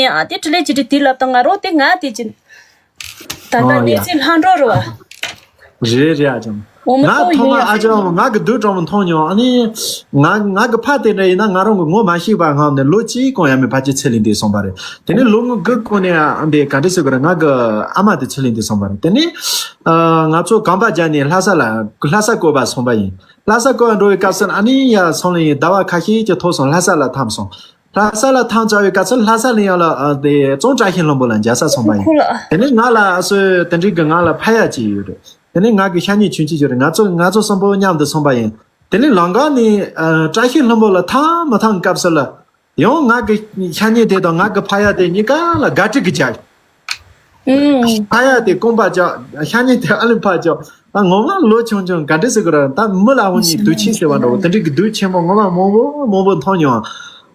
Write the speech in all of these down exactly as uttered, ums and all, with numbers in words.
ཡང་ཨ་དེ་དྲི་ལན་ཅི་དྲི་དེ་ལབ་དང་ང་རོ་དེ་ང་དེ་ཅི། ད་ལྟ་ཨོ་ཡ། གནས་ཚུལ་ལྷག་འགྲོ་རུ་བ། རེད་རེད། ཨ་ཅང་། འོ་མ་ང་ཐོག་ཐོག་མ་ཡིན་ཨ་ཡ་ཅང་ཡིན། ང་གི་སྡུག་གྲོགས་མོ་མཐོང་མྱོང་། ཨ་ནི་ང་ང་གི་ཕ་དེ་འདྲ་ཡིན་ན་ང་རང་གི་ངོ་མ་ཤེས་པ་ངང་ནས་ལོ་གཅིག་གོང་ཡ་མེད་ཕ་ཅི་ཚེ་ལས་འདས་སོང་པ་རེད། དེ་ནས་ལོ་ངོ་དགུ་གོང་ནས་ཨ་འདི་ག་འདྲ་ཟེར་དགོས་རེད། ང་གི་ཨ་མ་དེ་ཚེ་ལས་འདས་སོང་པ་རེད། དེ་ནས་ཨ་ང་ཚོ་གམ་པ་རྒྱག་ནས་ལྷ་ས་ལ་ལྷ་ས་བསྐོར་བ་སོང་པ་ཡིན། ལྷ་ས་བསྐོར་བ་འགྲོ་བའི་སྐབས་སུ་ཨ་ནི་ཡ་སོང་ལ་ཡིན་ཟླ་བ་ཁ་ཤས་ཀྱི་ཐོག་སོང་ལྷ་ས་ལ་འཐམས་སོང་། ལྷ་ས་ལ་ཐང་བཅའ་བའི་སྐབས་སུ་ལྷ་ས་ལ་ཡང་ལ་ཨ་དེ་ཙོང་བཀྲ་ཤིས་ལྷུན་པོ་ལ་མཇལ་ས་སོང་པ་ཡིན། ཁོ་ལ། དེ་ནས་ང་ལ་ཨ་སོའི་དེ་འདྲའི་གི་ང་ལ་ཕ་ཡ་གཅིག་ཡོད་རེད། དེ་ནས་ང་གི་ཤ་ཉེ་ཆུང་གཅིག་ཡོད་རེད། ང་ཚོ་ང་ཚོ་གསུམ་པོ་མཉམ་དུ་སོང་པ་ཡིན། དེ་ནས་ལམ་ཁ་ནས་ཨ་བཀྲ་ཤིས་ལྷུན་པོ་ལ་ཐང་མ་ཐང་སྐབས་སུ་ལ་ཡང་ང་གི་ཤ་ཉེ་དེ་དང་ང་གི་ཕ་ཡ་དེ་གཉིས་ཀ་ལ་དགའ་སྤྲོ་གི་བྱ། ཨུམ། ཕ་ཡ་དེ་རྐང་པ་བཅག་ཤ་ཉེ་དེ་ཨ་ལི་ཕ་བཅག་ད་ངོ་མ་ལོ་ཆུང་ཆུང་ག་འདྲ་ཟེར་དགོས་ར། ད་མི་ལ་འོ་ཉིད་སྡུག་ཆེན་ཟེར་བ་འདྲ་བོ་དེ་འདྲའི་གི་སྡུག་ཆེན་པོ་ངོ་མ་མང་པོ་མང་པོ་མཐོང་མྱོང་།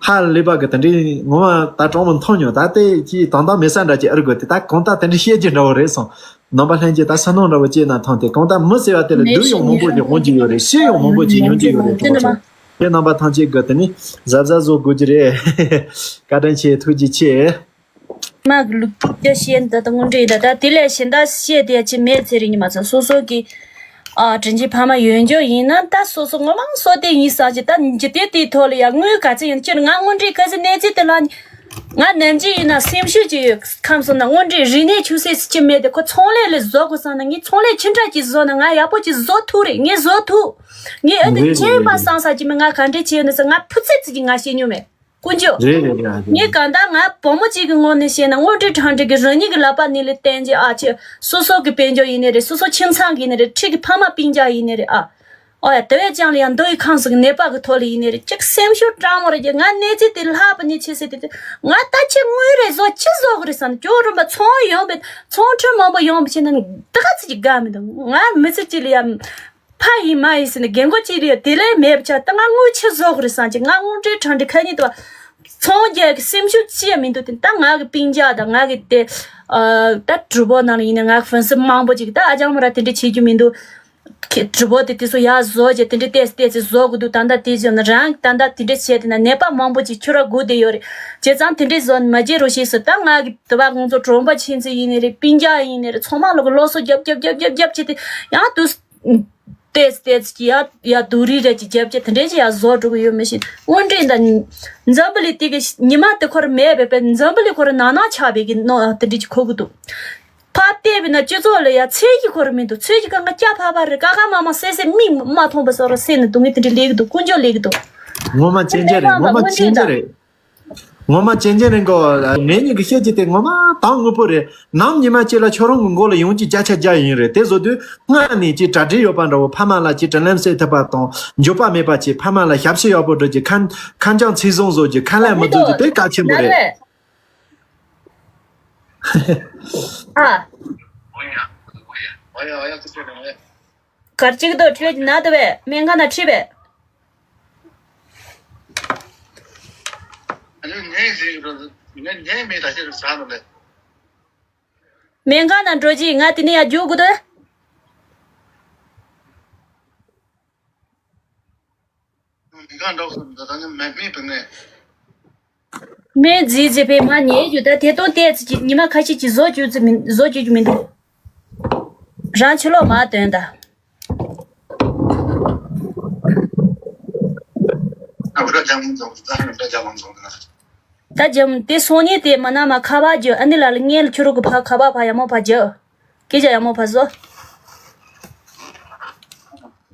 ཧ་ལས་པ་གི་དེ་འདྲའི་ངོ་མ་ད་གྲོགས་མོ་མཐོང་མྱོང་། ད་ལྟའི་ཅི་དང་ད་མེད་ས་འདྲ་ཅིག་ཨེ་རེད་དགོས་དེ། ད་གང་ལྟར་དེ་འདྲ་བཤད་རྒྱུ་འདྲ་བོ་རེད་སོང་། ནང་པ་ལྷན་རྒྱས་ད་ས་ནང་འདྲ་བོ་ཅིག་ན་ཐང་དེ་གང་ལྟར་མི་ཟེར་བ་དེ་ལ་སྡུག་ཡང་མང་པོ་ཅིག་འོང་གི་ཡོད་རེད། སྐྱིད་ཡང་མང་པོ་ཅིག་མྱོང་གི་ཡོད་རེད་གྲོགས་པོ་ཚོ། ཁྱེད་རྣམ་པ་ཐམས་ཅད་ཀྱིས་དེ་ནི་གཟབ་གཟབ་བཟོ་དགོས་ཀྱི་རེད། བཀའ་དྲིན་ཆེ། ཐུགས་རྗེ་ཆེ། མ་གི་ལུག་རྒྱ་བཤད་འདི་དང་དངོས་འབྲེལ་ཡིན་ད། ད་དེ་ལས་གཞན་དག་བཤད་དེ་ཡ་ཅི་མེད་ཚེ་རིང་ཉི་མ་ཚོ་སོ་སོ་གི་ཨ་དྲིན་ཆེན་ཕ་མ་ཡོད་འཇོག་ཡིན་ན་ད་སོ་སོ་ངོ་མ་སོ་དེ་ཡིན་ས་ཅི་ད་འཇི་དེ་དེའི་ཐོག་ལ་ཡ་དངུལ་ག་ཚད་ཡིན་སྤྱིར་ང་དངོས་འབྲེལ་ག་ཚད་གནས་ཚུལ་དེ་ལ་ང་ནམ་རྒྱུན་ཡིན་ན་སེམས་ཤུགས་ཀྱི་ཁམས་སོང་ན་དངོས་འབྲེལ་རིག་གནས་ཆུ་ཚད་ཅི་མེད་དེ་ཁོ་ཚོང་ལས་ལས་བཟོ་དགོས་བསམ་ན་ངས་ཚོང་ལས་ཆུ་འདྲ་ཅིག་བཟོ་ན་ང་ཡག་པོ་ཅིག་བཟོ་ཐུབ་རེད། ངས་བཟོ་ཐུབ། ངས་ཨ་དེ་རེད་རེད་ཁྱེད་རེད་མ་རེད། བསམ་ས་ཅི་མེད། ང་ག་འདྲས་བྱས་ཡོད་ན་ཟེར་ང་ཕུ་ཚེ་ཚིག་ཅིག་ང་ཤེས་མྱོང་མེད། དཀོན་མཆོག་རེད་རེད་རེད། ངས་གང་ལྟར་ང་བུ་མོ་གཅིག་གི་ངོས་ནས་བཤད་ན་དངོས་འབྲེལ་དྲང་འབྲེལ་གྱི་རང་ཉིད་ཀྱི་ལག་པ་ནས་ལས་བསྟན་རྗེས་ཨ་ཆེ་སོ་སོ་གི་དཔལ་འབྱོར་ཡིན་ནའི་རེད། སོ་སོ་ཁྱིམ་ཚང་གི་ཡིན་ནའི་རེད། འཁྲིས་ཀྱི་ཕ་མ་སྤུན་ཀྱག་ཡིན་ནའི་རེད། ཨ་ཨོ་ཡ་དེ་བས་ཀྱང་ལ་ཡང་མདོ་ཡི་ཁམས་སུ་ནད་པ་གི་ཐོག་ལ་ཡིན་ནའི་རེད། ཅིག་སེམས་ཤུགས་དྲང་མོ་རེད་ཀྱི་ང་གནས་ཚུལ་དེ་ལྷག་པ་ནས་ཆེ་ཟེར་དེ་དེ་ང་ད་ཆེ་དངུལ་རེ་བཟོ་ཅི་བཟོ་གི་རེད་བསམ་ནས་ཅོག་རུམ་པ་ཚོང་ཡོང་པའི་ཚོང་འཕྲུལ་མང་པོ་ཡོང་པ་བྱས་ན་ད་ག་ཚོད་ཅིག་དགའ་མི་འདུག་ང་མི་ཚེ་གཅིག་ལ་ཡང་། ཕ་ཡིན་མ་ཡིན་ཟེར་ནས་རྒན་གོག་གཅིག་རེད། དེ་ལས་མེད་པ་ཆགས་ད་ང་དངུལ་ཆི་བཟོ་དགོས་རེད་བསམ་གྱི་ང་དངུལ་འབྲེལ་དྲང་འབྲེལ་ཁ་ཉིན་དུ་ཚོང་རྒྱག་གི་སེམས་ཤུགས་ཅི་ཡང་མི་འདུག་དེ་ད་ང་གི་སྤུན་ཀྱག་དང་ང་གི་དེ་ད་གྲུ་པོ་ནང་ལ་ཡིན་ན་ང་གི་ཧྥན་སི་མང་པོ་ཅིག་ད་ཨ་ཅང་མོ་ར་དེ་འདྲས་བྱེད་རྒྱུ་མི་འདུག་གྲུ་པོ་དེ་དེ་ཚོ་ཡར་བཟོ་བྱས་དེ་འདྲས་ཏེས་ཏེས་བཟོ་དགོས་འདུག་ད་ལྟ་དེ་བཟོ་ན་རང་ད་ལྟ་དེ་འདྲས་བྱས་དེ་ན་ནད་པ་མང་པོ་ཅིག་ཁྱོད་ར་སྒུག་བསྡད་ཡོད་རེད། བྱས་ཙང་དེ་འདྲས་བཟོ་ན་མ་བྱེད་རོགས་ཞེས་སུ་ད་ང་གི་དེ་བ་ཁོང་ཚོ་གྲོང་པ་ཆེན་ཚོ་ཡིན་ནི་རེད། སྤུན་ཀྱག་ཡིན་ནི་རེད། ཚང་མ་ལོག་གི་སློབ་གསོ་རྒྱབ་རྒྱབ་རྒྱབ་རྒྱབ་རྒྱབ་བྱས་དེ་ཡང་དུ། ཏེས་ཏེས་ཀྱི་ཡ་ཡ་དུ་རི་རེ་ཀྱི་རྒྱབ་ཀྱི་དེ་འདྲས་ཀྱི་ཡ་བཟོ་འགྲོ་གི་ཡོད་མི་ཤེས། དངོས་འབྲེལ་ད་འཛམ་བུ་གླིང་དེ་གི་ཉི་མ་དེ་ཁོར་མེད་པའི་པའི་འཛམ་བུ་གླིང་ཁོར་ནང་ནང་ཆགས་པའི་གི་ནོ་དེ་འདྲས་ཀྱི་ཁོ་གི་འདུག་ཕ་བལྟས་པས་ན་སྤྱི་ཚོགས་ལ་ཡ་ཚེ་གི་ཁོར་མི་འདུག་ཚེ་གི་གང་ག་སྐྱ་ཕ་ཕ་རེད། ཀ་ཀ་མ་མ་སེ་སེ་མིག་མ་མཐོང་པ་སོགས་ར་སེ་ནི་སྡུག་ངས་དེ་འདྲས་ལས་གི་འདུག་ཀུན་སྤྱོད་ལས་གི་འདུག་ངོ་མ་ཅན་ཅན་རེད། ངོ་མ་ཅན་ཅན་རེད། ངོ་མ་ཅན་ཅན་རེད་གོ། ངེད་གཉིས་ཀྱི་བཤད་ཀྱི་དེ་ངོ་མ་དང་དངོས་པོ་རེད། ནམ་ཉི་མ་གཅིག་ལ་ཁྱོད་རང་གི་མགོ་ལ་ཡོང་གི་བརྒྱ་ཆ་བརྒྱ་ཡིན་རེད། དེ་བཟོ་དུས་སྔར་ནས་ཀྱི་གྲ་སྒྲིག་ཡོད་པ་འདྲ་བོ། ཕ་མ་ལ་ཀྱི་དྲིན་ལན་གསོ་ཐུབ་པ་དང་འགྱོད་པ་མེད་པ་བྱེད། ཕ་མ་ལ་ཞབས་ཕྱི་ཡག་པོ་སྒྲུབ་ཀྱི་ཁ་ཁ་འཇམ་ཚིག་བཟང་བཟོ་ཀྱི་ཁ་ལན་མི་འཛུགས་ཀྱི་དེ་གལ་ཆེན་པོ་རེད། ཨ། གར་གཅིག་ཏུ་ཁྲིད་ན་དུ་བས་སྨན་ཁང་ན་ཁྲིད་པས། སྨན་ཁང་ན་འགྲོ་རྗེས་ང་དེ་ནས་ཡར་རྒྱུག་དགོས་དོན། སྨན་རྫིས་རྫིས་པས་མ་ཉེས་རྒྱུ་ད་དེ་དོན་ཏེ་ཙི་ཅི་ཉི་མ་ཁ་ཤས་ཀྱིས་བཟོ་བཅུག་ཙི་མི་བཟོ་བཅུག་རྒྱུ་མི་འདུག་རང་ཕྱི་ལོགས་མ་སྟོན་ད། ད་རྒྱ་མོ་དེ་སོང་ནས་དེ་མ་ན་མ་ཁ་པར་རྒྱུ་ཨ་ནི་ལ་ལ་ངས་ལ་ཁྱོད་རང་གི་ཕ་ཁ་པར་ཕ་ཡ་མོ་ཕ་རྒྱུ། སྐད་ཆ་ཡག་མོ་ཕར་བཟོ།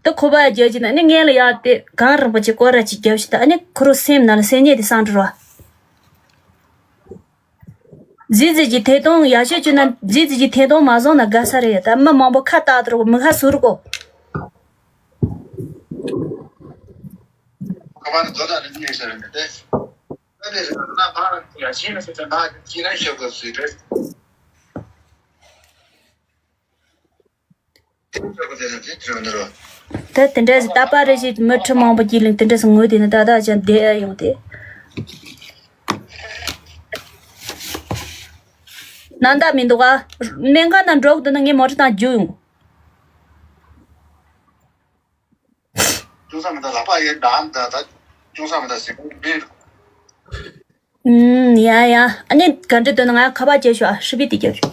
དེ་ཁོ་པ་རྒྱག་ཅིག་ན་ནི་ངན་ལ་ཡག་དེ་གང་རིང་པོ་ཅིག་སྐོར་ར་ཅིག་རྒྱབ་ཤི་ད་ཨ་ནི་ཁོ་རོ་སེམས་ནང་ལ་སེམས་ཉིད་དེ་སང་འགྲོ་ར། རྫི་རྫི་གྱི་ཐད་གཏོང་ཡག་ཤོས་བཅུ་ན་རྫི་རྫི་གྱི་ཐད་གཏོང་མ་བཟང་ན་དགའ་ས་རེད། ད་མི་མང་པོ་ཁ་བཏགས་དུ་རུ་མི་ཁ་ཟུར་གོ། ཁ་པར་དོ་དག་རིག་གནས་ཟེར་བ་འདི་ཏེ། ཨ་ནི་ན་ཕ་ཡ་ཤེས་ན་ཟེར་ཏེ་ན་ཅི་ན་ཤོད་དགོས་ཟེར་རེད། ད་དེ་འདྲ་ཞིག་ད་པ་རེ་ཞིག་མི་ཁྲི་མང་པོ་ཀྱི་ལིང་དེ་འདྲ་ཞིག་ངོས་དེ་ནི་ད་ད་ཅང་བསྡད་ཡོང་དེ། ནང་ད་མི་འདུག་ག་སྨན་ཁང་ནང་འགྲོ་གི་འདུག་ན་ངས་མོ་ཊ་དང་རྒྱུག་ཡོང་། ཅུང་ཟད་མི་འདུག་ལག་པ་ཡོད་འདྲ་འདྲ་ད་ཅུང་ཟད་མི་འདུག་ཟེར་གི་མེད། ཨུམ། ཡ་ཡ། ཨ་ནི་ག་འདྲ་འདོད་ན། ང་ཁ་པར་རྒྱག་ཤོག་ཨ། ཧྲི་པི་དེ་རྒྱག་ཤོག་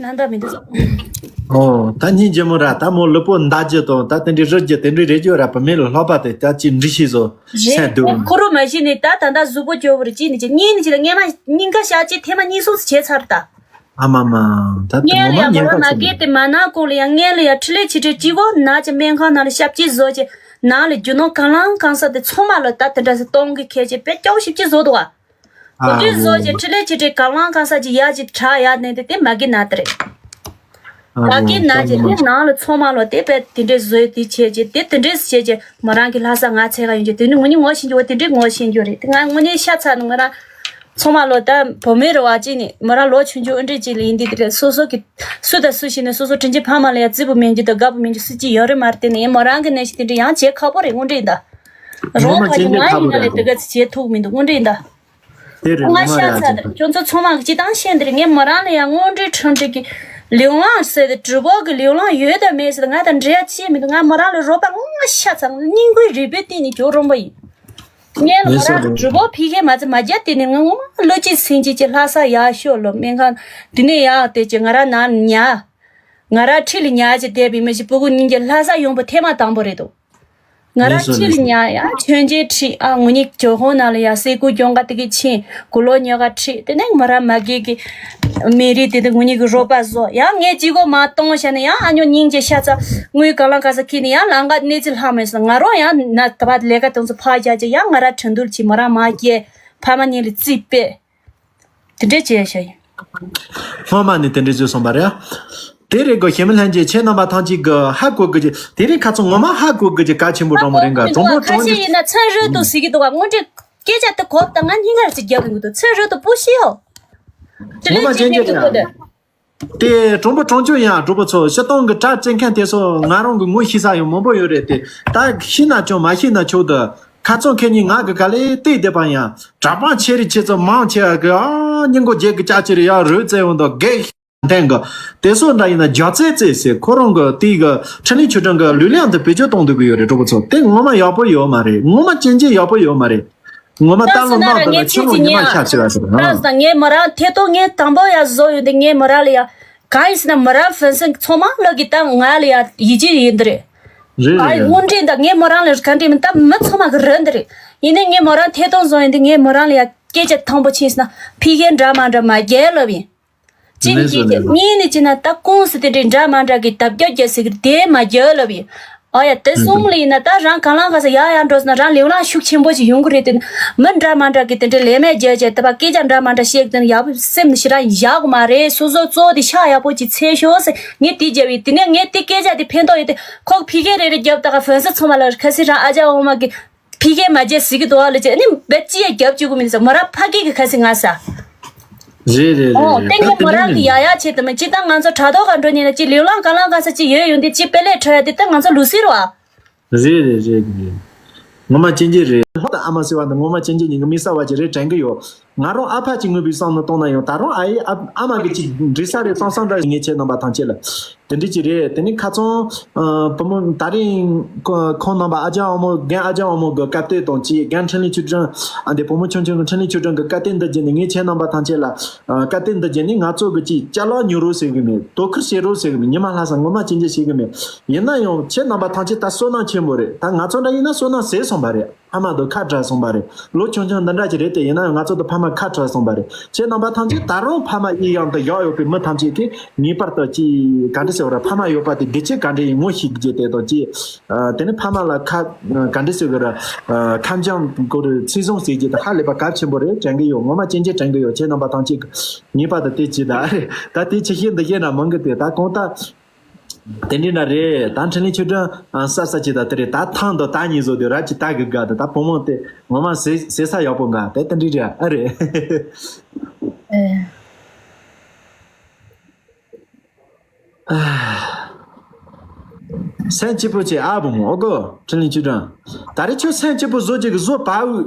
ནང་ད་མི་འདུག་ཨོ། ད་སྙིང་རྗེ་མོ་ར། ད་མོ་ལུས་པོ་འདར་རྒྱུ་དང་ད་དེ་འདྲའི་རུལ་རྒྱུ་དེ་འདྲའི་རེད་རྒྱུ་ར། བུད་མེད་ལ་ལྷག་པ་དེ་ད་ཅིག་འདྲི་ཤེས་བཟོ་རེད། སེམས་སྡུག་ཁོ་རང་མ་གཞི་ནས་ད་ད་ལྟ་གཟུགས་པོ་སྐྱོ་བོ་རེད། ཅི་ནས་ཅི་གཉིས་ནས་ཅི་ལ་སྔན་མ་སྙིང་ག་ཤ་ཅིག་ཐེངས་མ་གཉིས་གསུམ་བྱས་ཚར་ད། ཨ་མ་མ། ད་དེ་སྔན་ངོ་ལ་མ་ཡང་ཉེན་མོ་རང་ཁ་མ་ཆེ་གིས་དེ་མ་ན་གོང་ལ་ཡང་སྔན་ལ་ཡང་ཁྲི་ལེ་ཆེ་ཁྲི་གཅིག་གོ་ན་ཅི་སྨན་ཁང་ནང་ལ་ཞབས་ཕྱི་བཟོ་ཅི། ནང་ལ་རྒྱུ་ནོར་གང་ལང་གང་ས་དེ་ཚང་མ་ལ་ད་དེ་འདྲ་སེ་གཏོང་གི་ཁྱེད་ཅི་པེ་སྐྱོ་ཞིབ་ཅི་བཟོ་འདུག་ཨ། ཨ་གོ་དུས་བཟོ་ཅི་ཁྲི་ལེ་ཆེ་ཁྲི་གང་ལང་གང་ས་ཅི་ཡ་ཅི་དྲག་ཡ་ནས་དེ་དེ་མ་གི་ན་དེ་རེད། ཨ་ད་གོ་གི་ན་ད་ཅི་ངོ་མ་དེ་ནང་ལ་ཚང་མ་ལ་དེ་པེ་དེ་འདྲས་བཟོས་དེ་བྱས་ཅི་དེ་དེ་འདྲས་བྱས་ཅི་མོ་རང་གི་ལྷ་ས་ང་ཚེ་ག་ཡོང་ཅི་དེ་ནི་ངོ་ནི་ངོ་ཤེས་རྒྱུ་བ་དེ་འདྲས་ངོ་ཤེས་རྒྱུ་རེད། དེ་ང་ངོ་ནི་ཤ་ཚ་ནི་ང་རང་ཚང་མ་ལོ་ད་བུད་མེད་རེད་བ། ཅི་ནི་མོ་རང་ལོ་ཆུང་ཆུང་ཨེ་འདྲས་ཅི་ལ་ཡིན་དེ་དེ་རེད། སོ་སོ་གི་སུ་དང་སུ་ཞིག་ནས་སོ་སོ་དྲིན་ཆེན་ཕ་མ་ལ་ཡ་རྩིས་པོ་མེད་རྒྱུ་དང་དགའ་པོ་མེད་རྒྱུ་སུ་ཅི་ཡོད་རེད་མ་རེད། དེ་ནི་ཡིན་མོ་རང་གི་ནས་ཤི་དེ་འདྲས་ཡང་བྱེད་ཁག་པོ་རེད། དངོས་འབྲེལ་ཡིན་ད། ངོ་རང་མ་ག་ཅན་ཡིན་གྱི་ང་ཁག་པོ་ཡིན་ན་རེད་ལས་དེ་ད། ག་ཚོད་བྱེད་ཐུབ་མི་འདུག་དངོས་འབྲེལ་ཡིན་ད། དེ་རེད། ང་ངོ་མ་ཤ་རེད་ཚ་ཅན། དེ་ཁྱོད་ཚོ་ཚང་མ་གི་སྤྱི་བཏང་ཤེས་འདི་རེད། ངས་མོ་རང་ལ་ཡང་དངོས་འབྲེལ་ཁྲིམས་འགལ་གྱི་ལིའུ་ལང་ཟེར་ཏེ་གྲུ་པོ་གི་ལིའུ་ལང་ཡོད་དམ་མེད་ཟེར་ཏེ་ང་དང་འབྲེལ་བ་ཅི་མི་འདུག་ང་མོ་རང་ལ་རོགས་པ་ངོ་མ་ཤ་ཚ། སྙིང་ཁུའི་རུས་པའི་གཏིང་ནས་གྱོ་རོང་པ་ཡིན། ངས་ལ་མོ་རང་གི་གྲུ་པོ་ཕི་ཁའི་མ་ཚད་མ་རྒྱ་དེ་ནས་ང་ངོ་མ་བློ་གཅིག་སེམས་གཅིག་ཅིག་ལྷ་ས་ཡག་ཤོས་ལོ་སྨན་ཁང་དེ་ནས་ཡག་དེ་ཅིག་ང་རང་ནང་ཉ། ང་རང་ཁྲི་ལ་ཉ་ཅིག་བསྡད་པའི་མི་ཞིག་སྤུ་གུ་གཉིས་ཀྱི་ལྷ་ས་ཡོང་པ་ཐེངས་མ་དང་པོ་རེད་འདུག་ང་རང་ཁྲི་ལ་ཉ་ཡ་མཆོད་མཇལ་ཁྲི་ཨ་ངུ་གཉིས་ཇོ་ཧོང་ནང་ལ་ཡ་སེ་ཀུ་གྱོང་ག་དེ་གི་ཆིན་གུ་ལོ་ཉོ་ག་ཁྲི་དེ་ནས་མོ་རང་མ་གི་གི་མེ་རི་དེ་དེ་ངུ་གཉིས་གི་རོགས་པ་བཟོ་ཡ། ངས་ཅི་གོ་མ་གཏོང་བྱས་ནས་ཡ་ཨ་ཉོ་སྙིང་རྗེ་ཤ་ཚ་དངུལ་ག་ལང་ག་ས་ཁྱི་ནས་ཡ་ལང་ག་གནས་ཚུལ་ལྷག་མེད་སོང་། ང་རང་ཡ་ན་ད་བ་ལས་ཀ་དང་ཚོ་ཕ་རྒྱ་ཅེ་ཡ་ང་རང་ཁྲིན་ཏུར་ཆི་མོ་རང་མ་སྐྱེ་ཕ་མ་གཉིས་ལ་རྩིས་སྤེལ། དེ་འདྲས་བྱས་བྱས་ཡིན། སྔོན་མ་ནས་དེ་འདྲས་བཟོས་སོང་བ་རེད། དེ་རེད་གོ། ཞེ་མི་ལྷན་རྒྱས་ཁྱེད་རྣམ་པ་ཐམས་ཅད་ཀྱི་ཧ་གོ་གི་ཅི། དེ་རིང་ཁ་ཚོ་ངོ་མ་ཧ་གོ་གི་ཅི། གལ་ཆེན་པོ་གྲོང་མོ་རེད་འགའ། གྲོང་པོ་ཁ་གྲོང་ཤེས་ཅི། ཡིན་ན་ཚན་རིག་ཏུ་ཟིག་གི་འདུག་ག་དངོས་འབྲེལ་སྐད་ཆ་དེ་གོ་ད་ང་སྙིང་ཁར་ཅིག་རྒྱབ་ཡོང་གི་འདུག་ཚན་རིག་ཏུ་པུ་ཤི་ཡོ། དེ་ངོ་མ་ལས་ཅན་ཅི་ཅི་ཡིན་ཡ། གོ་དེ། དེ་གྲོང་པོ་གྲོང་ཆོག་ཡིན་ཡ། གྲོགས་པོ་ཚོ་སྤྱི་བཏང་གི་གྲ་བཙན་མཁན་དེ་ཚོ་ང་རང་གི་ངོ་ཤེས་ས་ཡང་མང་པོ་ཡོད་རེད་དེ། ད་ཤེས་ན་ཆོག་མ་ཤེས་ན་ཆོག་ཏུ། ཁ་ཚོན་ཁེ་ཉིན་ང་གི་ག་ལེ་བལྟས་བསྡད་པ་ཡང་གྲྭ་པ་ཆེ་རེ་ཆེ་ཚོ་མང་ཆེ་བ་གི་ཨ་སྙིང་གོ་རྒྱལ་གི་ལྕགས་ཆེ་རེ་ཡ་རོལ་རྩེ་འོང་དོ་གེ་ཐེང་གི། དེ་ཚོ་འདྲ་ཡིན་ན་རྒྱ་རྩེ་རྩེ་ཟེར་ཁོ་རང་གི་དེ་གི་འཕྲིན་ལས་ཆོས་སྒྲོན་གི་ལུས་ལེན་དུ་བེད་སྤྱོད་གཏོང་འདོད་གི་ཡོད་རེད། གྲོགས་པོ་ཚོ་དེ་ངོ་མ་ཡག་པོ་ཡོད་མ་རེད། ངོ་མ་ཅན་ཅན་ཡག་པོ་ཡོད་མ་རེད། ངོ་མ་ད་ལོ་ནང་དུ་ལ་ཆུ་མོ་ཉི་མ་ཤར་ཆེ་བ་ཟེར་ཧ། ད་ངས་མོ་རང་ཐད་གཏོང་ངས་དང་པོ་ཡ་བཟོ་ཡོད་དེ་ངས་མོ་རང་ལ་ཡ་གང་ཡིན་ཟེར་ན་མོ་རང་ཧྥན་སན་ཚང་མ་ལ་གི་ད་ང་ལ་ཡ་ཡིད་ཆེས་ཡིན་འདི་རེད། རེད་ཨ་རེད་རེད། དངོས་འབྲེལ་ད་ངས་མོ་རང་ལ་ག་འདྲེ་མིན་ད་མི་ཚང་མ་གི་རེད་འདི་རེད། ཡིན་ནའི་ངས་མོ་རང་ཐད་གཏོང་བཟོ་ཡོད་དེ་ངས་མོ་རང་ལ་ཡ་སྐད་ཆ་དང་པོ་ཕྱིན་ཟེར་ན་ཕི་ཁའི་འདྲ་མ་འདྲ་མ་རྒྱལ་ལབ་ཡིན། གཅིག་ནི་ལེགས་སོ་གཅིག་ལེགས་སོ། གཉིས་ནི་གཅིག་ན་ད་ཀུང་སི་དེ་འདྲའི་འདྲ་མ་འདྲ་གི་དབ་སྐྱོ་རྒྱ་སི་གི་དེ་མ་རྒྱལ་ལབ་ཡིན། ཨ་ཡ་དེ་གསུམ་ལ་ཡིན་ན་ད་རང་གང་ལང་ག་ས་ཡ་ཡ་འགྲོ་ཟེར་ན་རང་ལེའུ་ལང་ཤུགས་ཆེན་པོ་ཞིག་ཡོང་གི་རེད་དེ། མི་འདྲ་མ་འདྲ་གི་དེ་འདྲའི་ལས་མེད་རྒྱལ་རྒྱལ་དེ་བ་སྐད་ཆ་འདྲ་མ་འདྲ་བཤད་དེ་ཡག་སེམས་ཞེ་དྲག་ཡག་གི་མ་རེད། སོ་སོ་གཙོ་བོ་དེ་ཤ་ཡག་པོ་ཅིག་འཚོལ་ཤོག་ཟེར་ངས་དེ་རྒྱབ་ཡིན། དེ་ནས་ངས་དེ་སྐད་ཆ་དེ་ཕན་ཐོགས་ཡོད་དེ་ཁོག་ཕི་ཁེ་རེ་རེ་རྒྱབ་ད་ག་ཧྥན་སི་ཚང་མ་ལ་ཁ་སི་རང་ཨ་ཅག་འོ་མ་གི་ཕི་ཁའི་མ་རྒྱལ་ཟིག་གི་དོ་ལ་ཅེ་ནི་བེད་ཅི་ཡ་རྒྱབ་བཅུག་གི་མི་འདུག་ས་མོ་ར་ཕ་སྐད་གི་ཁ་སི་ང་ས། རེད་རེད་རེད། ཨོ་རེད། ཏན་ད་གི་དེ་མོ་ར་གི་ནི་ཡ་ཡ་ཆེ་དུ་མི་ཅི་ད་ང་ཚོ་དྲ་ཐོག་ག་འགྲོ་ཉེ་ན་ཅི་ལེའུ་ལང་ག་ལང་ག་ས་ཅི་ཡོད་ཡོང་དེ་ཅི་པེ་ལེ་ཁྲོ་ཡ་དེ་ད་ང་ཚོ་ལུ་སི་རོ་ཨ། རེད་རེད་རེད་རེད། ངོ་མ་ཅན་གྱི་རེད། ལྷོ་དང་ཨ་མ་ཟེར་བ་འདི་ངོ་མ་ཅན་གྱི་ཉིན་གི་མི་ས་བ་ཅི་རེད་དྲན་གི་ཡོད། ང་རང་ཨ་ཕ་གཅིག་ངུས་པའི་བསམ་བློ་གཏོང་ན་ཡང་ད་རུང་ཨ་ཡེ་ཨ་ཨ་མ་གི་གཅིག་འདྲི་ས་རེད་བསམ་བསམ་འདྲ་ངས་ཁྱེད་རྣམ་པ་ཐམས་ཅད་ལ་དེ་འདྲི་གཅིག་རེད། དེ་ནི་ཁ་ཚང་བུ་མོ་ད་རིང་ཁོང་རྣམ་པ་ཨ་ཅག་ཨ་མོ་རྒན་ཨ་ཅག་ཨ་མོ་གི་བཀའ་བསྟན་དང་གཅིག་རྒན་འཕྲིན་ལས་ཆོས་སྒྲོན་ཨ་འདི་བུ་མོ་ཆུང་ཆུང་གི་འཕྲིན་ལས་ཆོས་སྒྲོན་གི་བཀའ་བསྟན་འདི་བརྒྱུད་ནས་ངས་ཁྱེད་རྣམ་པ་ཐམས་ཅད་ལ་བཀའ་བསྟན་འདི་བརྒྱུད་ནས་ང་ཚོ་གི་གཅིག་ཅ་ལག་ཉོ་རོགས་ཟེར་གི་མེད། དོ་ཁུར་བྱེད་རོགས་ཟེར་གི་མེད། ཉི་མ་ལྷ་ས་ངོ་མ་ཅན་གྱི་བྱེད་གི་མེད། ཡིན་ན་ཡང་ཁྱེད་རྣམ་པ་ཐམས་ཅད་ད་བསོད་ནམས་ཆེན་པོ་རེད། ད་ང་ཚོ་འདྲ་ཡིན་ན་བསོད་ནམས་ཟད་སོང་བ་རེད། ཕ་མ་དང་ཁ་བྲལ་སོང་བ་རེད། ལོ་ཆུང་ཆུང་འདི་འདྲ་ཅིག་རེད་དེ། ཡིན་ན་ཡང་ང་ཚོ་དང་ཕ་མ་ཁ་བྲལ་སོང་བ་རེད། ཁྱེད་རྣམ་པ་ཐམས་ཅད་ད་རུང་ཕ་མ་གཡས་གཡོན་དུ་བཞག་ཡོད་པའི་མི་ཐམས་ཅད་ཀྱིས་ངེས་པར་དུ་ཅིག་ག་འདྲ་ཟེར་བ་ར་ཕ་མ་ཡོད་པ་དེ་བདེ་སྐྱིད་ག་འདྲ་ཡིན་ངོ་ཤེས་རྒྱུ་དེ་དང་ཅིག་ཨ་དེ་ནི་ཕ་མ་ལ་ཁ་ག་འདྲ་ཟེར་བ་ར་ཨ་ཁ་འཇམ་སྐོར་ཚིག་བཟང་ཟེར་རྒྱུ་དེ་ཧ་ལས་པ་གལ་ཆེན་པོ་རེད་དྲན་གི་ཡོད། ངོ་མ་ཅན་གྱི་དྲན་གི་ཡོད། ཁྱེད་རྣམ་པ་ཐམས་ཅད་ཀྱིས་ངེས་པར་དུ་དེ་ཅིག་ད་རེད། ད་དེ་ཆེ་ཤོས་འདི་བཤད་ན་མང་གི་དེ་ད་གང་ལྟར། དེ་འདྲ་ན་རེད། ད་འཕྲིན་ལས་ཆོས་སྒྲོན་ཨ་ས་ས་ཅི་ད་དེ་རེད། ད་ཐང་དུ་ད་ཉིན་བཟོ་དེ་ར་ཅི་ད་གི་དགའ་དེ་ད་བུ་མོ་དེ་ངོ་མ་ཟེ་ཟེ་ས་ཡག་པོ་འགའ་དེ་དེ་འདྲ་རེད། ཨ་རེད། ཨེ། སེམས་སྐྱིད་པོ་བྱེད་ཨ་བུ་མོ། ཨོ་གོ་འཕྲིན་ལས་ཆོས་སྒྲོན། ད་རེས་ཁྱོད་སེམས་སྐྱིད་པོ་བཟོ་རྒྱུ་གི་བཟོ་བ་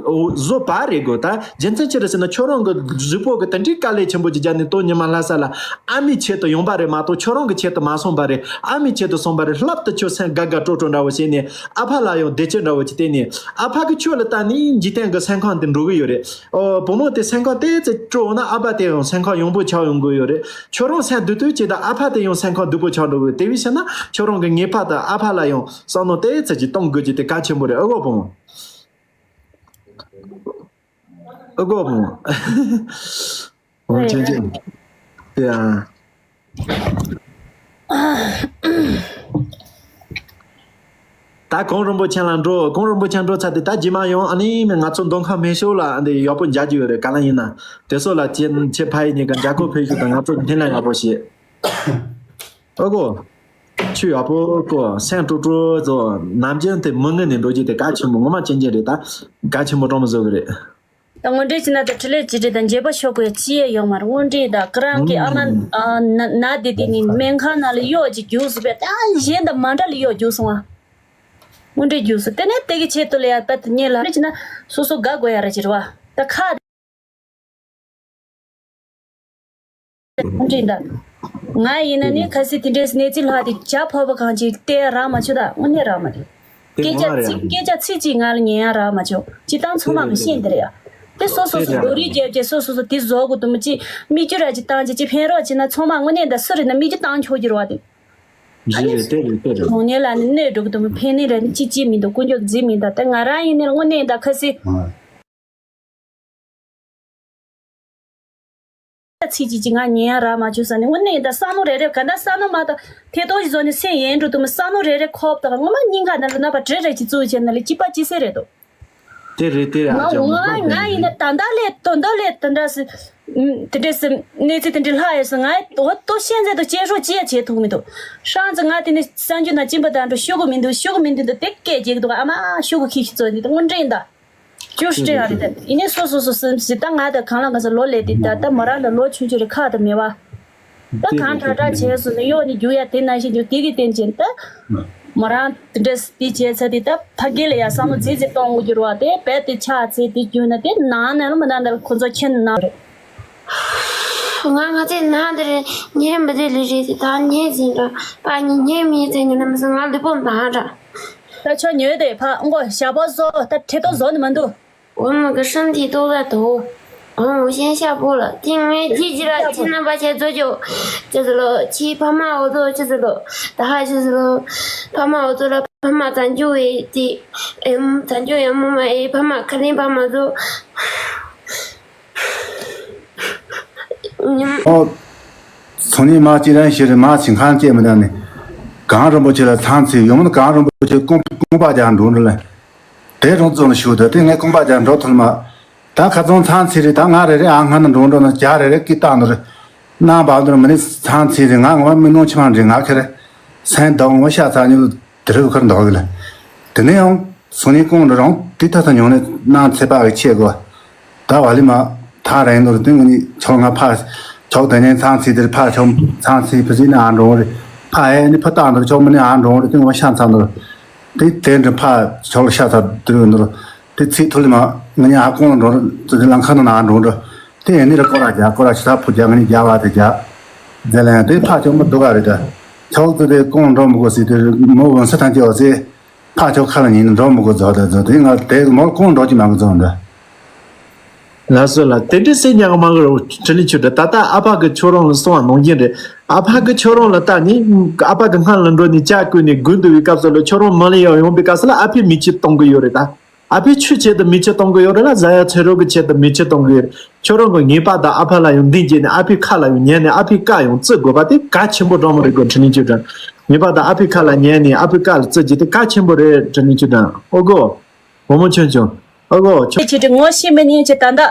བཟོ་བ་རེད་གོ། ད་རྒྱུ་མཚན་ཅི་རེད་ཟེར་ན། ཁྱོད་རང་གི་གཟུགས་པོ་གི་དེ་འདྲའི་དཀའ་ལས་ཆེན་པོ་ཅིག་བརྒྱབ་ནས་དོ་ཉི་མ་ལྷ་ས་ལ་ཨ་མའི་ཆེད་དུ་ཡོང་པ་རེད་མ་གཏོགས། ཁྱོད་རང་གི་ཆེད་དུ་མ་སོང་པ་རེད། ཨ་མའི་ཆེད་དུ་སོང་པ་རེད། ལྷག་ཏུ་ཁྱོད་སེམས་དགའ་དགའ་སྤྲོ་སྤྲོ་འདྲ་བོ་བྱས་ནས། ཨ་ཕ་ལ་ཡང་བདེ་སྐྱིད་འདྲ་བོ་ཅིག་བསྟན་ནས། ཨ་ཕ་གི་ཁྱོད་ལ་ལྟ་ནས་འཇིག་རྟེན་གི་སེམས་ཁམས་དེ་འགྲོ་གི་ཡོད་རེད། ཨོ། བུ་མོ་དེ་སེམས་ཁམས་ཏོག་ཙམ་སྤྲོ་འོང་ན། ཨ་ཕ་དེ་ཡང་སེམས་ཁམས་ཡང་པོ་ཆགས་ཡོང་གི་ཡོད་རེད། ཁྱོད་རང་སེམས་སྡུག་སྡུག་བྱས་ད་ཨ་ཕ་དེ་ཡང་སེམས་ཁམས་སྡུག་པོ་ཆགས་འགྲོ་གི་ཡོད། དེ་བས་ཟེར་ན་ཁྱོད་རང་གི་ངེས་པར་དུ་ཨ་ཕ་ལ་ཡང་བསམ་བློ་ཏོག་ཙམ་ཅིག་གཏོང་དགོས་རྒྱུ་དེ་གལ་ཆེན་པོ་རེད། ཨོ་གོ་བུ་མོ། ཨོ་གོ་བུ་མོ། འོ་ཅན་ཅན། དེ་ཡང་། ད་གངས་རིན་པོ་ཆེ་ལ་འགྲོ། གངས་རིན་པོ་ཆེ་འགྲོ་ཚར་དུས་ད་རྗེས་མ་ཡང་ཨ་ནི་ང་ཚོ་མདོ་ཁམས་སྨད་ཕྱོགས་ལ་འདི་ཡག་པོ་མཇལ་རྒྱུ་ཡོད་རེད། ག་ལ་ཡིན་ན་དེ་ཚོ་ལ་ཁྱེད་ཁྱེད་ཕ་ཡུལ་གཉིས་ཀ་མཇལ་ཁ་ཕེབས་ཤོག་དང་། ང་ཚོ་འཕྲིན་ལས་ཡག་པོ་བྱེད། ཨོ་གོ། ཆུ་ཡག་པོ་གོ། སེམས་སྤྲོ་སྤྲོ་ཚོ་ནམ་རྒྱུན་དེ་མི་ངལ་ནས་འགྲོ་རྒྱུ་དེ་གལ་ཆེན་པོ་ངོ་མ་ཅན་ཅན་རེད། ད་གལ་ཆེན་པོ་གྲོང་མི་བཟོ་གི་རེད། ད་དངོས་འབྲེལ་བྱས་ན་ད་འཕྲིན་ལས་བྱེད་འདྲེ་དང་མཇལ་པ་ཤོག་དགོས་ཅི་ཡང་ཡོད་མ་རེད། དངོས་འབྲེལ་ད་ཁོ་རང་གི་ཨ་མ་ཨ་ན་ན་བསྡད་དེ་ནི་སྨན་ཁང་ནང་ལ་གཡོག་ཅིག་རྒྱུགས་སོང་བས། ད་གཞན་དང་མ་འདྲ་ལ་གཡོག་རྒྱུགས་སོང་ང་། དངོས་འབྲེལ་རྒྱུགས་སོང་། དེ་ནས་དེ་གི་ཆེད་དུ་ལ་ཡ་ད་དེ་ཉེ་ལ་རེ་བྱས་ན་སོ་སོ་དགའ་དགོས་ཡ་རེ་བྱེད་རེད་བ། ད་ཁ་དངོས་འབྲེལ་ད། ང་ཡིན་ན་ནི་ཁ་སི་དེ་འདྲའི་གནས་ཚུལ་ལྷག་དེ་བྱ་ཕོ་བ་གང་ཅིག་བལྟས་རག་མ་བྱུང་། ད་དངོས་གནས་རག་མ་བྱུང་། དེ་སྐད་ངོ་མ་ཆ་རེད་ཚིག་ཡ། སྐད་ཆ་ཚིག་གཅིག་ང་ལ་ཉན་ཡ་རག་མ་བྱུང་། སྤྱིར་བཏང་ཚང་མ་གི་ཤེས་འདི་རེད་ཡ། དེ་སོ་སོ་སོ་རྡོ་རིག་རྒྱབ་ཀྱི་སོ་སོ་སོ་དེ་བཟོ་དགོས་དུ་མི་ཅི་མིག་ཆུ་ར་ཅིག་བཏང་ཅིག་ཅིག་ཕན་རོགས་བྱེད་ན་ཚང་མ་དངོས་གནས་ད་སུ་རེད་ན་མིག་ཆུ་བཏང་ཆོག་རྒྱུ་རེད་བ། དེ་རེད་རེད། དེ་རེད་དེ་རེད། གྲོང་ནས་ལ་ནི་གནོད་འགྲོ་གི་དུ་མི་ཕན་ནི་རེད་ནི་ཅི་ཅི་མི་འདུག་ཀུན་སྤྱོད་རྫི་མི་འདུག་ད་ང་རང་ཡིན་ནི་དངོས་གནས་ད་ཁ་སི། ཚིག་གཅིག་གཅིག་ང་ཉན་ཡ་རག་མ་བྱུང་ས་ནི་དངོས་གནས་ད་བསམ་བློ་རེ་རེ་ག་འདྲ་བསམ་བློ་མ་དང་ཐེ་གཏོགས་ཀྱི་བཟོ་ནས་སེམས་ཡན་འགྲོ་དུ་མི་བསམ་བློ་རེ་རེ་ཁོབ་དང་ངོ་མ་སྙིང་ག་ནས་ལ་ན་པ་བྲེ་རེ་གཅིག་བཙུགས་བྱས་ན་ལ་སྐྱིད་པ་ཅི་སེ་རེད་དོ། དེ་རེད་དེ་རེད། ཨ་ཅག་ང་ང་ཡིན་ན་ད་ལྟ་ལས་དོན་དག་ལས་དེ་འདྲ་སི་དེ་འདྲ་སི་གནས་ཚུལ་དེ་འདྲ་ལྷག་ཡོད་སི་ང་འོ་ཏོ་ཤན་ཚད་དུ་སྐྱེ་སྲོག་ཅི་ཡ་བྱེད་ཐུབ་མི་འདུག་ཧྲང་ཙི་ང་དེ་ནི་གསར་འགྱུར་ན་གཅིན་པ་དང་འགྲོ་ཤོག་གུ་མི་འདུག་ཤོག་གུ་མི་འདུག་འདུག་དེ་སྐད་རྒྱག་གི་འདུག་ཨ་མ་ཤོག་གུ་ཁྱི་ཤི་ཚོ་འདི་དངོས་འདྲེན་ད། ཅུ་སྤྲད་ཡ་རེད་དེ། ཡིན་ནའི་སོ་སོ་སོ་སེམས་ཤིག་ད་ང་དང་གང་ལ་གང་ས་ལོ་ལས་དེ་ད་ལྟ་མོ་རང་ལ་ལོ་ཆུང་ཆུང་རེད་ཁག་ཏུ་མེད་བ། ད་གང་དྲག་དྲག་བྱས་སོང་ན་གཡོག་ནི་རྒྱུག་ཡ་དེ་ནང་བཞིན་རྒྱུག་དེ་གི་རྟེན་ཅན་ད། མོ་རང་དེ་འདྲས་དེ་བྱས་ཚ་དེ་ད་ཕ་གི་ལ་ཡ་བསམ་བློ་རྫི་རྫི་གཏོང་དགོས་རྒྱུ་རེད་བ། དེ་རྦད་དེ་ཆགས་ཚེ་དེ་རྒྱུག་ན་དེ་ནང་ནས་ལ་མི་ནང་ནས་ལ་ཁོ་ཚོ་ཁྱེད་ནང་རེད། ང་ང་ཚོའི་ནང་དེ་རེད་ཉན་མི་བདེ་ལི་རེད་དེ་ད་ཉན་ཟིན་འདྲ་པ་ཉན་ཉན་མི་ཚེ་ཉན་ན་མི་སོང་ང་ལུས་པོ་མ་འདྲ། ད་ཆོ་ཉོས་དེ་ཕ་མགོ་ཞྭ་པོ་བཟོ་ད་ཁྲི་ཏོ་བཟོ་ནི་མི་འདུག 我们个身体都在抖，然后我先下播了，因为记记了，今天把钱做就，就是了，去爸妈我做就是了，然后就是了，爸妈我做了，爸妈咱就为的，嗯，咱就也妈妈，爸妈肯定爸妈做。 ཨོ། སང་ཉིན་མ་གཅིག་རང་ཞིག་རེད། མ་ཞིང་ཁང་སྐྱེས་མི་འདྲ་ནི། གངས་རིན་པོ་ཆེ་ལ་ཚང་ཚིག་ཡོང་མིན་གངས་རིན་པོ་ཆེ་རྐང་རྐང་པ་རྒྱག་འགྲོ་འགྲོ་ལ། དེ་རང་བཙོང་ལ་ཞུགས་དུས་དེ་ངས་རྐང་པ་རྒྱག་འགྲོ་ཐུབ་མ། ད་ཁ་ཚང་ཚང་ཚིག་རེད། ད་ང་རེ་རེ་ཨ་སྔ་ན་འགྲོ་འགྲོ་ན་རྒྱག་རེ་རེ་ཀི་བཏང་འདུག་རེད། གནང་བ་འདུག་མི་ནི་ཚང་ཚིག་རེད། ང་ངོ་མ་མི་ནོར་ཆི་མ་འདྲི་ང་ཁེ་རེ། སེམས་སྡུག་ངོ་ཤ་ཚ་ཉུལ། དེ་རིང་ཁར་འདོགས་གི་ལ། དེ་ནས་ཡང་སང་ཉིན་ཀོང་འགྲོ་རང་དེ་ཐ་ཐ་ཉོང་ནས་ནང་ཚེ་དཔག་གི་ཆེ་དགོས། ད་བ་ལི་མ་ཐག་རིང་ནོར་དེ་ངོ་ནི་ཆོག་ང་ཕ་ཆོག་དེ་ནས་ཚང་ཚིག་དེར་ཕ་ཆོག་ཚང་ཚིག་ཕི་ཟི་ན་ཨ་འགྲོ་རེ། ཕ་ཨེ་ནི་ཕ་ཏང་ནོར་ཆོག་མི་ནི་ཨ་འགྲོ་རེ། དེ་ངོ་ཤ་ཚ་ནོར། དེ་དེ་འདྲ་ཕ་ཆོག་ལ་ཤ་ཚ་དེ་རུ་ནོར། དེ་ཚིག་ཐུ་ལི་མ་ངོ་ནི་ཨ་ཀོང་འགྲོ་རེ། དེ་ལང་ཁ་ནང་ཨ་འགྲོ་རེ། དེ་ཨེ་ནི་ར་ཀོ་ར་རྒྱ་ཀོ་ར་ཆུ་ཐག་ཕུ་རྒྱ་ངོ་ནི་རྒྱ་བ་དེ་རྒྱ། དེ་ལན་དེ་ཕ་ཆོག་མི་འདུག་ག་རེ་ད། ཆོག་དེ་དེ་ཀོང་འགྲོ་མི་དགོས་སི་དེ་མོ་འོན་ས་ཐང་ཅི་འོ་ཟེ། ཕ་ཆོག་ཁ་ལ་ཉིན་འགྲོ་མི་དགོས་རྫོགས་དེ་རྫོགས་དེ་ང་དེ་མོ་ཀོང་འགྲོ་ཅི་མ་གི་རྫོགས་འདི། ལགས་སོ་ལགས། དེ་འདྲའི་སེ་ཉག་མ་གི་རུ་ཁྲི་ལི་ཆུ་འདྲ་ད་ལྟ་ཨ་ཕ་གི་ཁྱོད་རང་ལ་གསུང་བ་ནང་བཞིན་རེད། ཨ་ཕ་གི་ཁྱོད་རང་ལ་ལྟ་ནི་ཨ་ཕ་གི་སྔ་ལ་འགྲོ་ནི་ལྕགས་བསྐུས་ནས་སྒུག་འདུག་པའི་སྐབས་སུ་ལ་ཁྱོད་རང་མ་ལ་ཡང་ཡོང་པའི་སྐབས་སུ་ལ་ཨ་ཕས་མི་ཆེ་གཏོང་གི་ཡོད་རེད་ད། ཨ་ཕས་ཆོས་ཆེད་དུ་མི་ཆེ་གཏོང་གི་ཡོད་རེད་ལ། བཟའ་ཡ་ཚེ་རོགས་ཀྱི་ཆེད་དུ་མི་ཆེ་གཏོང་གི་ཡོད་རེད། ཁྱོད་རང་གི་ངེས་པར་དུ་ཨ་ཕ་ལ་ཡང་འདི་བྱས་ནས་ཨ་ཕའི་ཁ་ལ་ཡང་ཉན་ནས་ཨ་ཕའི་བཀའ་ཡང་བརྩི་དགོས་པ་དེ་གལ་ཆེན་པོ་འདྲ་མོ་རེད་གོ། ཁྲི་ལི་ཆུ་འདྲ་ངེས་པར་དུ་ཨ་ཕའི་ཁ་ལ་ཉན་ནས་ཨ་ཕའི་བཀའ་ལ་བརྩི་རྒྱུ་དེ་གལ་ཆེན་པོ་རེད། ཁྲི་ལི་ཆུ་འདྲ་ཨོ་གོ། བུ་མོ་ཆུང་ཆུང་། ཨོ་གོ་ཆུང་། ཁྱེད་ཀྱིས་ངོ་ཤེས་མི་ཉན་ཅེས་ད་ལྟ།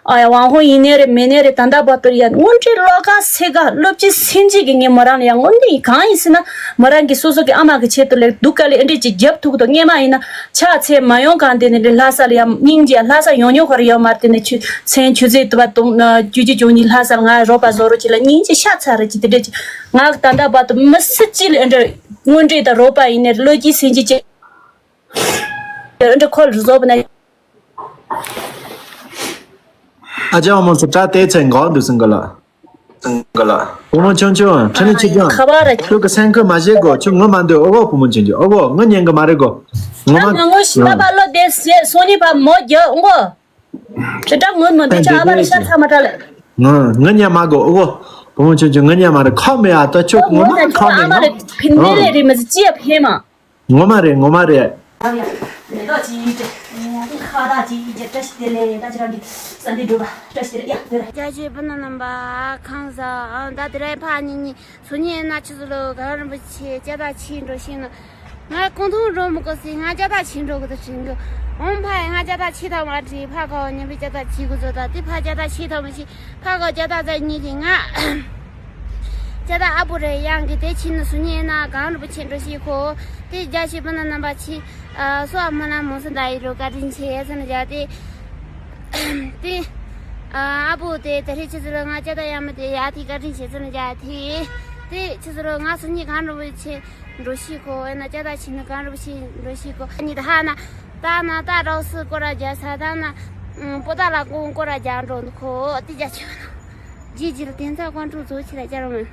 ཨ་ཡ་ཝང་ཧོ་ཡིན་ནའི་རེད་མིན་ནའི་རེད། ད་ལྟ་བར་དུ་ཡ་དངོས་འབྲེལ་བློ་དཀར་སེ་དཀར་སློབ་སྤྱི་སེམས་ཅན་གྱི་ངས་མོ་རང་ལ་ཡ་དངོས་འབྲེལ་གང་ཡིན་ཟེར་ན། མོ་རང་གིས་སོ་སོ་གི་ཨ་མ་གི་ཆེད་དུ་ལས་སྡུག་དཀའ་ལས་ཨེ་འདྲས་ཅིག་རྒྱབ་ཐུབ་ཀྱི་འདུག་སྔོན་མ་ཡིན་ན་ཕྱག་འཚལ་མ་ཡོང་གང་དེ་ནས་ལྷ་ས་ལ་ཡ་སྙིང་རྗེ་ལྷ་ས་ཡོང་མྱོང་ཁོ་ར་ཡོད་མ་རེད། དེ་ནས་ཆུ་མཚན་ཆུ་ཚོད་དུ་བ་དུང་ཅུ་ཅུ་བྱུང་ནི་ལྷ་ས་ལ་ང་རོགས་པ་བཟོ་རོགས་ཅིག་ལ་སྙིང་རྗེ་ཤ་ཚ་རེད་ཅིག་དེ་འདྲས་ཅིག་ང་ད་ལྟ་བར་དུ་མི་སུ་གཅིག་ལ་ཨེ་འདྲས་དངོས་འབྲེལ་དང་རོགས་པ་ཡིན་ནའི་བློ་སྐྱིད་སེམས་ཅན་ཅིག་འདི་ཁོ་རུ་བཟོ་བ་ན། ཨ་ཅག་མོ་སུ་དྲ་དེ་ཚེ་འགོ་འདུག་སེང་ག་ལ། སེང་ག་ལ། བུ་མོ་ཆུང་ཆུང་ཁྲ་ནི་ཆི་ཀྱང་། ཁ་བ་ར། ཁྱོད་ཀྱི་སེམས་ཁུར་མ་བྱེད་གོ། ཁྱོད་ངུ་མ་འདོད་ཨོ་གོ། བུ་མོ་ཆུང་ཆུང་ཨོ་གོ། ངུ་ཉན་གི་མ་རེད་གོ། ངུ་མ། ང་ངོ་ཤི་ལ་པ་ལོ་དེ་ཟེ་སོ་ནི་པ་མོ་རྒྱ་ཨོ་གོ། ཁྱོད་ད་ངུ་མ་འདོད་ཆ་ཨ་བ་ར་ཤ་ཚ་མ་ཏྲ་ལ། ངུ་ངུ་ཉན་མ་གོ་ཨོ་གོ། བུ་མོ་ཆུང་ཆུང་ངུ་ཉན་མ་རེད། ཁ་མེད་ཨ་ད་ཁྱོད་ངུ་མ་ཁ་མེད་ཨ་མ་རེད། ཕིན་མེ་ལེ་རེད་མ་ཟི་ཅི་ཡ་ཕེ་མ། ངོ་མ་རེད། ངོ་མ་རེད། ཡ་ཡ། མེ་ཏོག་ཅིག་སྤྲད། ཁ་བཏགས་ཅིག་སྤྲད། བཀྲ་ཤིས་བདེ་ལེགས། ད་ཁྱེད་རང་གི་བསམ་དོན་འགྲུབ་པ། བཀྲ་ཤིས་བདེ་ལེགས། ཡ་སྟོན་ར། རྒྱ་ཆེ་སྤུན་ཟླ་རྣམ་པ་ཁམས་བཟང་། ད་དེ་རིང་ཕ་ཉིན་ཉིན་སུ་ཉིན་ན་ཆུ་ཚོད་ལོ་གང་རིན་པོ་ཆེ་ཅ་ད་ཆི་འགྲོ་ཤེས་ན། ང་ཀོང་ཐུང་འགྲོ་མི་དགོས་སི། ང་ཅ་ད་ཆི་འགྲོ་གི་ད་དྲན་གི། འོང་ཕ་ཡ་ང་ཅ་ད་ཆི་ཐ་མ་དྲི་ཕ་ག་ཉིན་པའི་ཅ་ད་ཆི་གི་ཚོད་ད་དེ་ཕ་ཅ་ད་ཆི་ཐ་མ་ཤི། ཕ་ག་ཅ་ད་ཛ་ཉི་ལི་ང་། ཅ་ད་ཨ་བུ་རེ་ཡང་གི་དེ་ཕྱིན་ན་སུ་ཉེ་ན་གང་རུ་པ་ཆེ་འགྲོ་ཤི་ཁོ། དེ་རྒྱ་ཆེ་པ་ན་རྣམ་པ་ཆེ། སོ་ཨ་མ་ན་མོ་སི་ད་ཡི་རུ་བཀའ་དྲིན་ཆེ་ཟེར་ན་རྒྱ་དེ། དེ་ཨ་བུ་དེ་དེ་རེ་ཆེ་ཟེར་ང་ཅ་ད་ཡ་མ་དེ་ཡ་དེ་བཀའ་དྲིན་ཆེ་ཟེར་ན་རྒྱ་དེ། དེ་ཆེ་ཟེར་ང་སུ་ཉེ་གང་རུ་པ་ཆེ། འགྲོ་ཤི་ཁོ། ཨེ་ན་ཅ་ད་ཆི་ན་གང་རུ་ཤི་འགྲོ་ཤི་ཁོ། ཉི་ད་ཧ་ན་ད་ན་ད་རོ་སི་ཀོ་ར་རྒྱ་ས་ད་ན་པོ་ད་ལ་ཀོང་ཀོ་ར་རྒྱ་འགྲོ་འདུག་ཁོ། དེ་རྒྱ་ཆོ་ན་ཇི་ཇི་ལ་དེ་ཚ་ཀོང་ཀྲུག་ཚོ་ཆི་ལ་ཅ་རོ་མེ།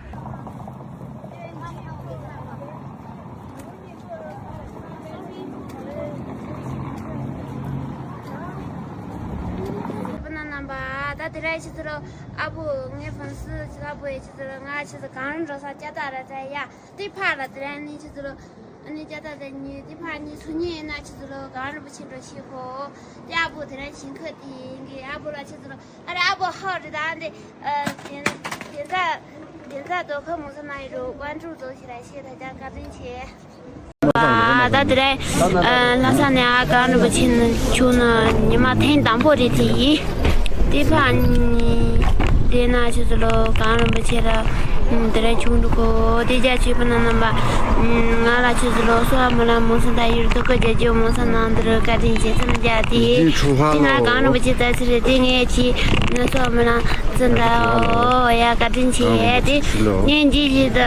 པ་ན་རྣམ་པ་ད་དེ་ར་ཆི་ཚོ་རོ་ཨ་བུ་ངའི་ཕོན་སི་ཆི་ལ་བུ་ཡི་ཆི་ཚོ་རོ་ང་ཆི་ཚོ་གང་རུ་འགྲོ་ས་ཅ་ད་ར་ད་ཡ། དེ་ཕ་ལ་དེ་ར་ནི་ཆི་ཚོ་རོ། ཨ་ནི་ཅ་ད་དེ་ཉི་དེ་ཕ་ནི་སུ་ཉི་ཡིན་ན་ཆི་ཚོ་རོ་གང་རུ་པ་ཆེ་འགྲོ་ཤི་ཁོ། དེ་ཨ་བུ་དེ་ར་ཞིང་ཁ་དེ་ཡིན་གི་ཨ་བུ་ལ་ཆི་ཚོ་རོ། ཨ་ར་ཨ་བུ་ཧོ་རི་ད་འདི། ཨ་དེ་དེ་ཚ་དེ་ཚ་དོ་ཁ་མོ་ས་ན་ཡི་རུ་ཀོང་ཀྲུག་ཚོ་ཆི་ལ་ཤི་ད་ཅང་བཀའ་དྲིན་ཆེ། ད་དེ་ར་ལྷ་ས་ནས་ཨ་གང་རུ་པ་ཆེ་ན་ཆུ་ན་ཉི་མ་ཐེངས་དང་པོ་རེད་དེ་ཡིན། དེ་ཕ་ནི་དེ་ན་ཆུ་ཚོ་རོ་གང་རུ་པ་ཆེ་ར། དེ་ར་ཆུང་འགྲོ་གོ། དེ་རྒྱ་ཆེ་པ་ན་རྣམ་པ། ང་ལ་ཆུ་ཚོ་རོ་སོ་ཨ་མ་ལ་མོ་སོ་ད་ཡུར་དུ་ཀོ་རྒྱ་ཇོ་མོ་སོ་ནང་དུ་རུ་བཀའ་དྲིན་ཆེ་ཚང་རྒྱ་དེ། དེ་ང་གང་རུ་པ་ཆེ་ད་ཚི་རེད་དེ་ངས་ཆི་ན་སོ་ཨ་མ་ལ་ཚི་ད་ཨོ་ཡ་བཀའ་དྲིན་ཆེ་དེ་ངས་འཇི་ཞིག་ད།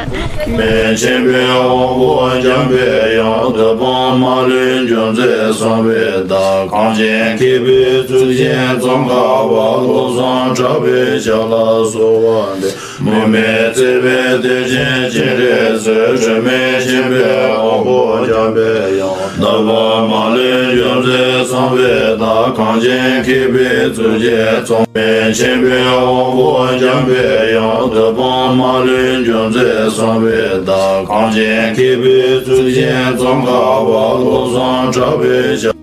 མེ་ཆེན་པོའི་དབང་པོ་འཇམ་པའི་དབྱངས། ཐུབ་དབང་མ་ལུས་རྒྱུ་མཚན་གསང་བའི་བདག་གངས་ཅན་མཁས་པའི་གཙུག་རྒྱན་ཙོང་ཁ་པ། བློ་བཟང་གྲགས་པའི་ཞབས་ལ་གསོལ་བ་འདེབས། མུ་མེད་བརྩེ་བའི་གཏེར་ཆེན་སྤྱན་རས་གཟིགས། སྒྲོན་མེ་ཆེན་པོའི་དབང་པོ་འཇམ་པའི་དབྱངས། ཐུབ་དབང་མ་ལུས་རྒྱུ་མཚན་གསང་བའི་བདག་གངས་ཅན་མཁས་པའི་གཙུག་རྒྱན་ཙོང་། མེ་ཆེན་པོའི་དབང་པོ་འཇམ་པའི་དབྱངས། ཐུབ་དབང་མ་ལུས་རྒྱུ་མཚན་གསང་བའི་བདག་གངས་ཅན་མཁས་པའི་གཙུག་རྒྱན་ཙོང་ཁ་པ། བློ་བཟང་གྲགས་པའི་ཞབས།